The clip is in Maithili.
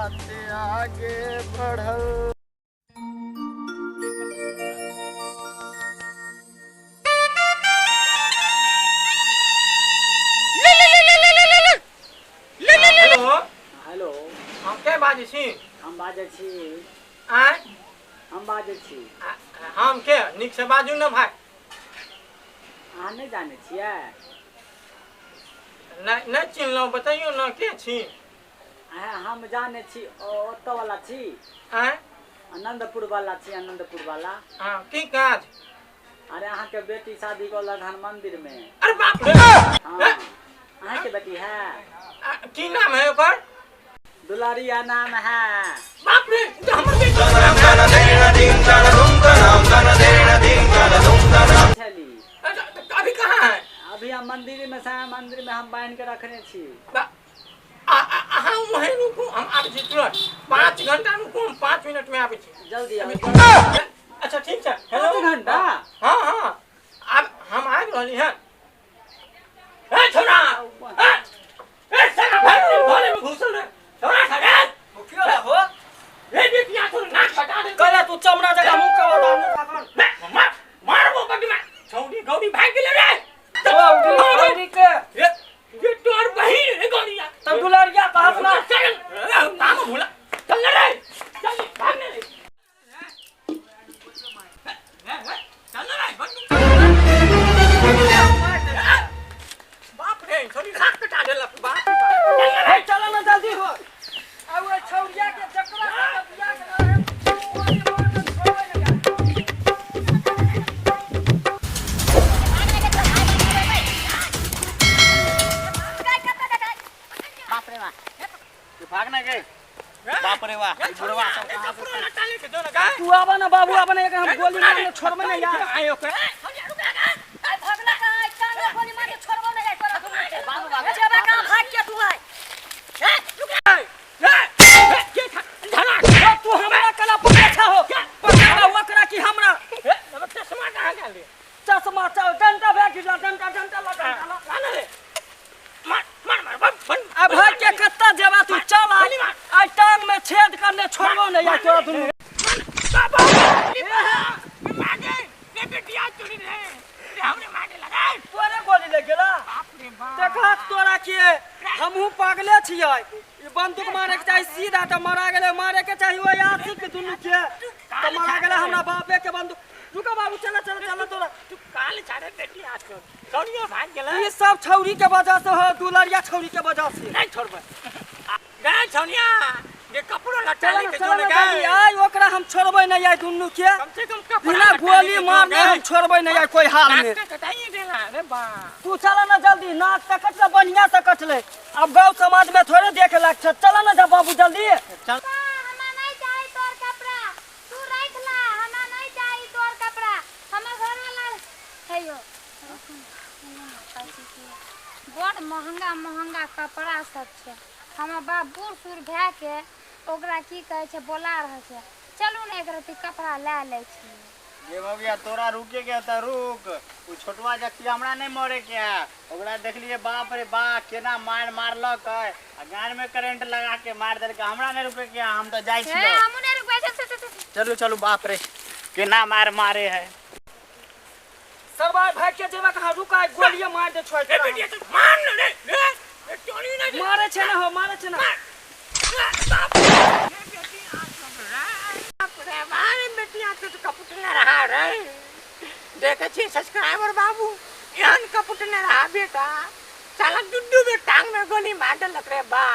बात आगे बढ़ल। हेलो। हेलो। हम के बाजै छी? हम बाजै छी। आँय? हम बाजै छी। हम के? नीक से बाजू ने भाई। अहाँ नहि जानै छियै? नहि नहि चिन्हलहुँ, बतैयौ ने के छी? अहाँ हम जानै छी, ओतऽ वाला छी। आँय? आनन्दपुर वाला छी, आनन्दपुर वाला। हँ, की काज? अरे अहाँके बेटी शादी कऽ हन मंदिर में। अरे बाप रे। हाँ, अहाँके बेटी है? की नाम है ओकर? दुलारिया नाम है। बाप रे, ई तऽ हमर बेटी। छली। अच्छा, तऽ अभी कहाँ है? अभी हम मंदिर में से, मंदिर में हम बान्हि के रखने छी। अहाँ वहीं रुकू, हम आबै छी तुरंत। 5 घंटा रुकू, हम 5 मिनट में आबै छी। जल्दी आउ। अच्छा ठीक छै। हेलो। 5 घंटा? हाँ हाँ, आब हम आबि रहली हँ। ए छोरा, ए ए साला भाई घरे में घुसल रे छोरा खड़ा मुखिया हो। रे बेटिया तोर नाक कटा दे। कहला तू चमड़ा जगह मुंह का बता मुंह का कर। मार मारबो बड्डी मार। छौड़ी गौरी भाग गेलै रे। गौरी के ये ये तोर बहिन रे गौरिया। तब दुलारिया कहत ना। चल नाम भूला, चल ना रे, चल भाग रे, चल ना रे। बाप रे, छोरी नाक कटा देलक। बाप रे बाप, चल ना रे। चल ना जल्दी हो। आ ओइ छौड़िया के जकरा से बियाह के रहे, गोली मार के छोड़बै ने जा। बाप रे बाप, भागना के बाप रे वाह, ई बुढ़वा सब कहाँ से? कपड़ा लटा लेके दो ना गाय। तू आबा ना बाबू, आबा ना, एक हम गोली मार के छोड़बै ना यार। आयो के ओ, तू हमरा कला पकड़े छा हो? पकड़ा ओकरा की हमरा? चश्मा कहाँ गेल रे? चश्मा चल डंडा भए गेल, डंडा डंडा ला, डंडा ला। ना रे, मार मार मार बन बन। आ भाग के कत्ता जेबा तू? चल आ, आइ टांग में छेद करने छोड़बो नहीं यार तोरा दुनू। बाबा मागे रे बेटिया चोरी रे रे, हमरे मागे लगा। तोरे गोली लग गेला? बाप रे बाप। देखा तोरा के हमहू पागले छियै। ई बंदूक मारे के चाही सीधा तऽ मरा गेलै, मारे के चाही ओहि आशिक के दुनू के तऽ मरा गेलै। हमरा बापे के बंदूक। रुको बाबू, चल चल चल तोरा। तू काल छाड़े बेटिया चोर चोरियो भाग गेलै। ई सब छौरी के वजह से हो, दुलरिया छौरी के वजह से। नहीं छोड़बै गे छौनिया जे कपड़ो लटा चल लेके चल जो ने जल्दी गे। आइ ओकरा हम छोड़बै नहीं आइ दुनू के। कम से कम कपड़ा बिना लटा गोली लेके जो मारने गे। हम छोड़बै नहीं आइ कोई हाल में। नाक कटाइए देला रे बा। तू चल ना जल्दी, नाक तऽ कटले, बढ़िया से कटले। अब गाँव समाज में थोड़े देखे लायक छै। चल ना जा बाबू जल्दी। चल। हमरा नहीं चाही तोर कपड़ा, तू राख ला। हमरा नहीं चाही तोर कपड़ा, हमर घर वाला हे यो। बड़ महंगा महंगा कपड़ा सब छै। हमर बाप बूढ़ सूढ़ भए के ओकरा की कहै छै बोला रहल छै। चलू ने एक रत्ती कपड़ा लए लै छी। ये भैया तोरा रुके के त रुक, उ छोटवा जखी हमरा नहीं मरे के है। ओकरा देखलिए बाप रे बा केना मार मारलक है, आ गान में करंट लगा के मार देलक। हमरा नहीं रुके के है, हम तो जाय हे छियै। हमहूँ नहि रुकबै। चल चल चल। चलू चलू, बाप रे केना मार मारे है। सरबाई भाग के जेबा कहाँ? रुक, आइ गोलिये मार दे छोड़। रे बेटिया तू मार न रे रे रे चोरी ना। मारे छै ना हो, मारे छै ना। बाप रे बेटिया बाप रे बाप, बेटिया तू तो कपुट न रहा रे। देखे छी सब्सक्राइबर बाबू, एहन कपुट न रहा बेटा। साला दुड्डू में टांग में गोली मार देलक रे बा।